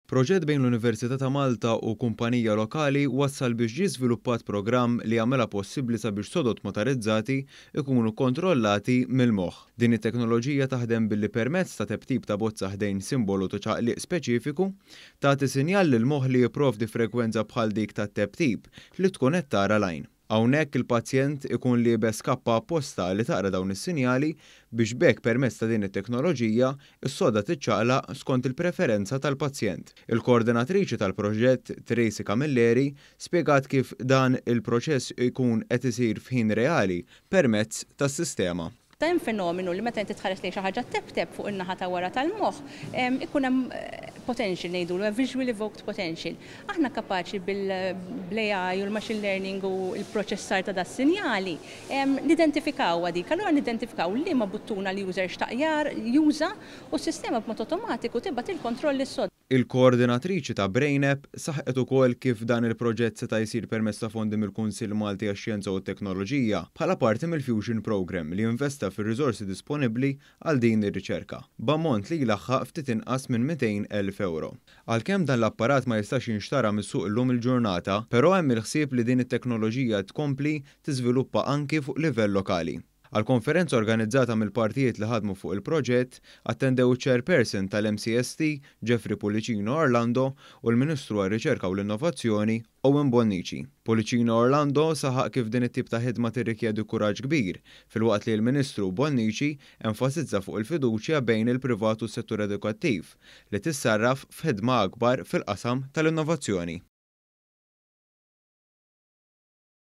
Proġett bejn l-Università ta' Malta u kumpanija lokali wassal biex ġie żviluppat programm li jagħmilha possibbli sabiex sodod motorizzati ikunu kontrollati mill-moħħ. Din it-teknoloġija taħdem billi permezz ta' teptip ta' bozza ħdejn simbolu ta' ċaqliq speċifiku, tagħti sinjal lill-moħħ li jipprovdi frekwenza bħal dik tat-teptip li tkun qed tara l-għajn. Hawnhekk il-pazjent ikun liebes kappa apposta li taqra dawn is-sinjali biex b'hekk permezz ta' din it-teknoloġija s-sodda tiċċaqlaq skont il-preferenza tal-pazjent. Il-koordinatriċi tal-proġett, Tracy Camilleri, spjegat kif dan il-proċess ikun qed isir f'ħin reali permezz tas-sistema. Hemm fenomenu li meta inti tħares lejn xi ħaġa teptep fuq in-naħa ta' wara tal-moħħ, ikun hemm potential ngħidulu, visual evoked potential. Aħna kapaċi bil-AI u l-machine learning u l-proċessar ta' das-sinjali nidentifikawha dik. Allura nidentifikaw liema buttuna l-user xtaq juża u s-sistema b'mod automatiku tibgħat il-kontroll lis-sodda. Il-koordinatriċi ta' BrainApp saħqet ukoll kif dan il-proġett seta' jsir permezz ta' fondi mill-Kunsill Malti għax-Xjenza u t-Teknoloġija bħala parti mill-Fusion Programme li investa fir-riżorsi disponibbli għal din ir-riċerka, b'ammont li jlaħħaq ftit inqas minn 200,000 euro. Għalkemm dan l-apparat ma jistax jinxtara mis-suq illum il-ġurnata, però hemm il-ħsieb li din it-teknoloġija tkompli tiżviluppa anki fuq livell lokali. Għal-konferenza organizzata mill-partijiet li ħadmu fuq il-proġett, attendew chairperson tal-MCST, Jeffrey Pullicino Orlando, u l-Ministru għar-Riċerka u l-Innovazzjoni, Owen Bonnici. Pullicino Orlando saħaq kif din it-tip ta' ħidma tirrikjedi kuraġġ kbir, filwaqt li l-Ministru Bonnici enfasizza fuq il-fiduċja bejn il-privat u s-settur edukattiv li tissarraf f'ħidma akbar fil-qasam tal-innovazzjoni.